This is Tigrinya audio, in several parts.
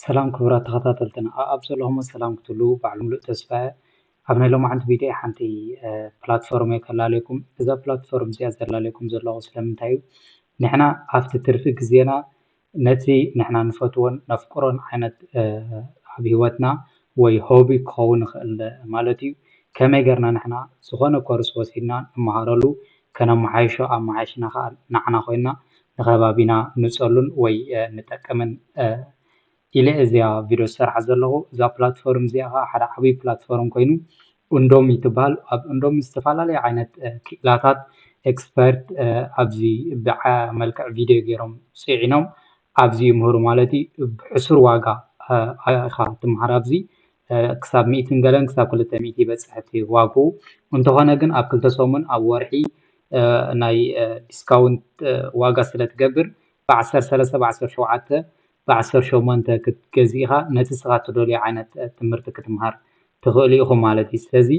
ሰላም ክቡራት ተኸታተልትና፣ ኣብ ዘለኹም ሰላም ክትሉ ባዕሉ ምሉእ ተስፋ እየ። ኣብ ናይ ሎማዓንቲ ቪድዮ ሓንቲ ፕላትፎርም እየ ከላለኩም። እዛ ፕላትፎርም እዚኣ ዘላለኩም ዘለኹ ስለምንታይ እዩ? ንሕና ኣብቲ ትርፊ ግዜና ነቲ ንሕና ንፈትዎን ነፍቅሮን ዓይነት ኣብ ህይወትና ወይ ሆቢ ክኸውን ይኽእል ማለት እዩ። ከመይ ገርና ንሕና ዝኾነ ኮርስ ወሲድና ንመሃረሉ፣ ከነመሓይሾ ኣመሓይሽና ከዓ ንዓና ኮይና ንኸባቢና ንፀሉን ወይ ንጠቅምን ኢለ እዚኣ ቪድዮ ዝሰርሓ ዘለኹ። እዛ ፕላትፎርም እዚኣ ከዓ ሓደ ዓብዪ ፕላትፎርም ኮይኑ እንዶሚ ትበሃል። ኣብ እንዶሚ ዝተፈላለዩ ዓይነት ክኢላታት ኤክስፐርት ኣብዚ ብዓ መልክዕ ቪድዮ ገይሮም ፅዒኖም ኣብዚ ይምህሩ ማለት እዩ። ብሕሱር ዋጋ ኢኻ ትመሃር ኣብዚ ክሳብ ሚእትን ገለን ክሳብ ክልተ ሚእቲ ይበፅሕ እቲ ዋግኡ። እንተኾነ ግን ኣብ ክልተ ሰሙን ኣብ ወርሒ ናይ ዲስካውንት ዋጋ ስለ ትገብር ብዓሰርተ ሰለስተ ብዓሰርተ ሸውዓተ ብዓሰርተ ሸሞንተ ክትገዝእ ኢኻ ነቲ ስኻ ትደልዮ ዓይነት ትምህርቲ ክትምሃር ትኽእሉ ኢኹም ማለት እዩ። ስለዚ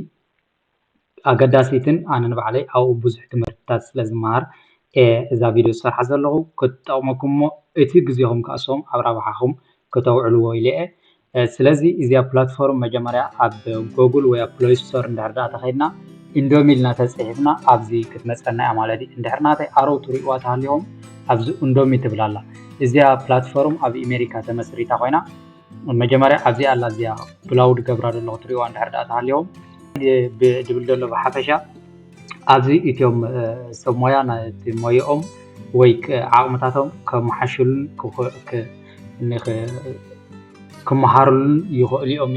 ኣገዳሲትን ኣነ ንባዕለይ ኣብኡ ብዙሕ ትምህርትታት ስለ ዝመሃር እዛ ቪድዮ ዝሰርሓ ዘለኹ ክትጠቕመኩም እሞ እቲ ግዜኹም ከእሶም ኣብ ረብሓኹም ከተውዕልዎ ኢለ እየ። ስለዚ እዚኣ ፕላትፎርም መጀመርያ ኣብ ጎግል ወይ ኣብ ፕሌይ ስቶር እንድሕር ደኣ ተኸድና እንዶሚ ኢልና ተፅሒፍና ኣብዚ ክትመፀና እያ ማለት እዩ። እንድሕር ናተይ ኣረው ትሪእዋ ተሃሊኹም ኣብዚ እንዶሚ ትብል ኣላ። እዚኣ ፕላትፎርም ኣብ ኣሜሪካ ተመስሪታ ኮይና መጀመርያ ኣብዚኣ ኣላ እዚኣ ብላውድ ገብራ ዘለኹ ትሪእዋ እንድሕር ደኣ ተሃሊኹም ድብል ዘሎ ብሓፈሻ ኣብዚ እትዮም ሰብ ሞያ ናቲ ሞይኦም ወይ ዓቕምታቶም ከመሓሽሉን ክመሃሩሉን ይኽእሉ እዮም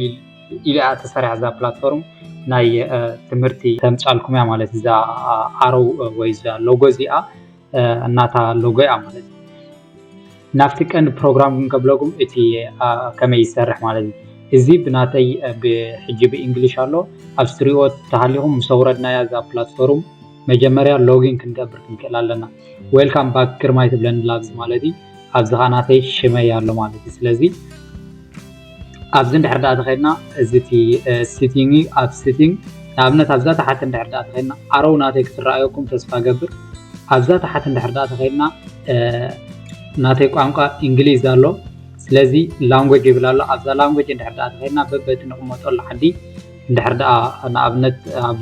ኢልኣ ተሰሪሓ እዛ ፕላትፎርም ናይ ትምህርቲ ተምፃልኩም እያ ማለት እዛ ኣረው ወይ እዛ ሎጎ እዚኣ እናታ ሎጎ እያ ማለት እዩ። ናብቲ ቀንዲ ፕሮግራም ግን ከብለኩም እቲ ከመይ ይሰርሕ ማለት እዩ። እዚ ብናተይ ብሕጂ ብእንግሊሽ ኣሎ ኣብ ስትሪኦ ተሃሊኹም ምስ ኣውረድናያ እዛ ፕላትፎርም መጀመርያ ሎጊን ክንገብር ክንክእል ኣለና። ዌልካም ባክ ግርማይ ትብለኒ ላብዚ ማለት እዩ። ኣብዚ ከዓ ናተይ ሽመይ ኣሎ ማለት እዩ። ስለዚ ኣብዚ እንድሕር ደኣ ተኸድና እዚ እቲ ሲቲንግ ኣብ ሲቲንግ ንኣብነት ኣብዛ ታሓት እንድሕር ደኣ ተኸድና ኣረው ናተይ ክትረኣየኩም ተስፋ ገብር ኣብዛ ታሓት እንድሕር ደኣ ተኸድና ናተይ ቋንቋ እንግሊዝ ኣሎ። ስለዚ ላንጉጅ ይብል ኣሎ። ኣብዛ ላንጉጅ እንድሕር ደኣ ተኸድና በበቲ ንቕመጠሉ ዓዲ እንድሕር ደኣ ንኣብነት ኣብ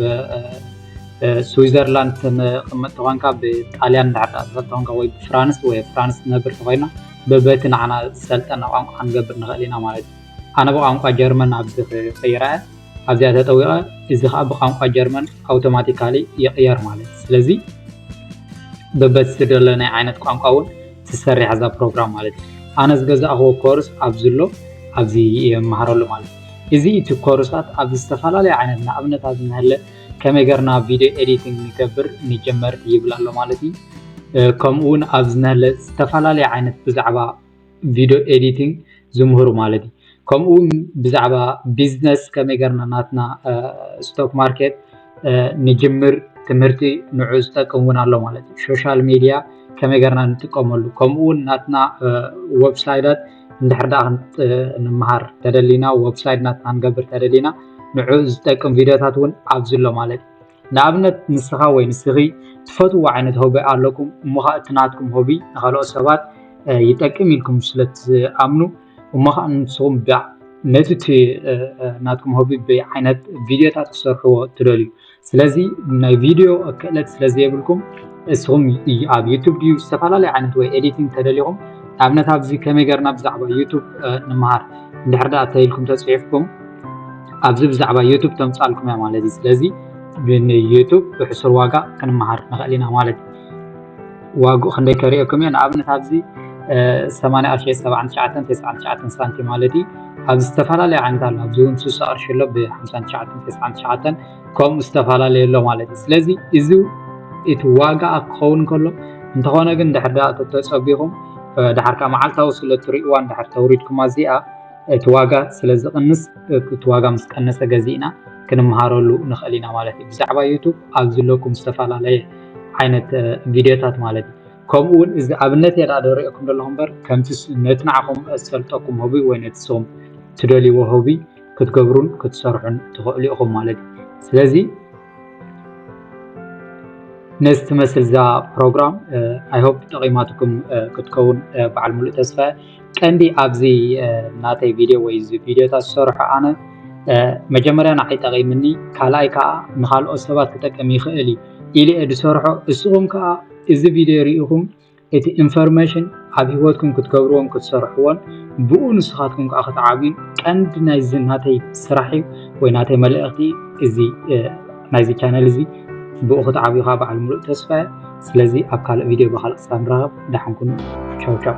ስዊዘርላንድ ንቕመጥ ተኾንካ ብጣልያን እንድሕር ደኣ ትኸድ ተኾንካ ወይ ብፍራንስ ወይ ፍራንስ ትነብር ተኾይና በበቲ ንዓና ዝሰልጠና ቋንቋ ክንገብር ንኽእል ኢና ማለት እዩ። ኣነ ብቋንቋ ጀርመን ኣብዚ ክቕይራ እያ። ኣብዚኣ ተጠዊቐ እዚ ከዓ ብቋንቋ ጀርመን ኣውቶማቲካሊ ይቕየር ማለት እዩ። ስለዚ በበቲ ዝደለናይ ዓይነት ቋንቋ እውን ትሰሪሕ እዛ ፕሮግራም ማለት እዩ። ኣነ ዝገዛእኽዎ ኮርስ ኣብዚ ኣሎ ኣብዚ የመሃረሉ ማለት እዩ። እዚ እቲ ኮርሳት ኣብዚ ዝተፈላለዩ ዓይነት ንኣብነት ኣብዚ ንህለ ከመይ ገርና ቪድዮ ኤዲቲንግ ንገብር ንጀመር ይብል ኣሎ ማለት እዩ። ከምኡ እውን ኣብዚ ንህለ ዝተፈላለዩ ዓይነት ብዛዕባ ቪድዮ ኤዲቲንግ ዝምህሩ ማለት እዩ። ከምኡ እውን ብዛዕባ ቢዝነስ ከመይ ገርና ናትና ስቶክ ማርኬት ንጅምር ትምህርቲ ንዑ ዝጠቅም እውን ኣሎ ማለት እዩ። ሶሻል ሚድያ ከመይ ገርና ንጥቀመሉ ከምኡ እውን ናትና ወብሳይታት እንድሕር ደኣ ንምሃር ተደሊና ወብሳይት ናትና ንገብር ተደሊና ንዑ ዝጠቅም ቪድዮታት እውን ኣብዚ ኣሎ ማለት እዩ። ንኣብነት ንስኻ ወይ ንስኺ ትፈትዎ ዓይነት ሆቢ ኣለኩም እሞ ኸዓ እቲ ናትኩም ሆቢ ንኻልኦት ሰባት ይጠቅም ኢልኩም ስለ ትኣምኑ እሞ ኸዓ ንስኹም ነቲ እቲ ናትኩም ሆቢ ብዓይነት ቪድዮታት ክሰርሕዎ ትደልዩ። ስለዚ ናይ ቪድዮ ክእለት ስለ ዘየብልኩም እስኹም ኣብ ዩቱብ ድዩ ዝተፈላለዩ ዓይነት ወይ ኤዲቲንግ ተደሊኹም ንኣብነት ኣብዚ ከመይ ገርና ብዛዕባ ዩቱብ ንምሃር እንድሕር ደኣ ተኢልኩም ተፅሒፍኩም ኣብዚ ብዛዕባ ዩቱብ ተምፃልኩም እያ ማለት እዩ። ስለዚ ንዩቱብ ብሕሱር ዋጋ ክንመሃር ንኽእል ኢና ማለት እዩ። ዋግኡ ክንደይ ከርእየኩም እየ። ንኣብነት ኣብዚ ሰማንያ ቅርሺ ሰብዓን ትሽዓተን ተስዓን ትሽዓተን ሳንቲም ማለት እዩ። ኣብዚ ዝተፈላለዩ ዓይነት ኣሎ። ኣብዚ እውን ስሳ ቅርሺ ኣሎ ብ ሓምሳን ትሽዓተን ተስዓን ትሽዓተን ከምኡ ዝተፈላለዩ ኣሎ ማለት እዩ። ስለዚ እዚ እቲ ዋጋ ክኸውን ከሎ እንተኾነ ግን ድሕር ደኣ ተተፀቢኹም ድሓር ከዓ መዓልታዊ ስለ ትርእይዋ እንድሕር ተውሪድኩም ኣዚኣ እቲ ዋጋ ስለ ዝቕንስ እቲ ዋጋ ምስ ቀነሰ ገዚእና ክንመሃረሉ ንኽእል ኢና ማለት እዩ። ብዛዕባ ዩቱብ ኣብዚ ኣለኩም ዝተፈላለየ ዓይነት ቪድዮታት ማለት እዩ። ከምኡ እውን እዚ ኣብነት እየ ደኣ ደሪኦኩም ዘለኹ እምበር ከምቲ ነቲ ንዓኹም ዝሰልጠኩም ሆቢ ወይ ነቲ ስኹም ትደልይዎ ሆቢ ክትገብሩን ክትሰርሑን ትኽእሉ ኢኹም ማለት እዩ። ስለዚ ነዚ ትመስል እዛ ፕሮግራም። I hope ጠቒማትኩም ክትከውን በዓል ሙሉእ ተስፋ። ቀንዲ ኣብዚ ናተይ ቪድዮ ወይ እዚ ቪድዮታት ዝሰርሖ ኣነ መጀመርያ ንዓይ ጠቒምኒ፣ ካልኣይ ከዓ ንካልኦት ሰባት ክጠቅም ይኽእል እዩ ኢለ እየ ዝሰርሖ። እስኹም ከዓ እዚ ቪድዮ ርኢኹም እቲ ኢንፎርሜሽን ኣብ ህይወትኩም ክትገብርዎን ክትሰርሕዎን ብኡ ንስኻትኩም ከዓ ክትዓብዩን ቀንዲ ናይዚ ናተይ ስራሕ እዩ ወይ ናተይ መልእኽቲ እዚ ናይዚ ቻነል እዚ ብኡ ክትዓብዩ ከዓ በዓል ሙሉእ ተስፋ እየ። ስለዚ ኣብ ካልእ ቪድዮ ብካልእ ክሳብ ንራኸብ ደሓን ኩኑ። ቻው ቻው።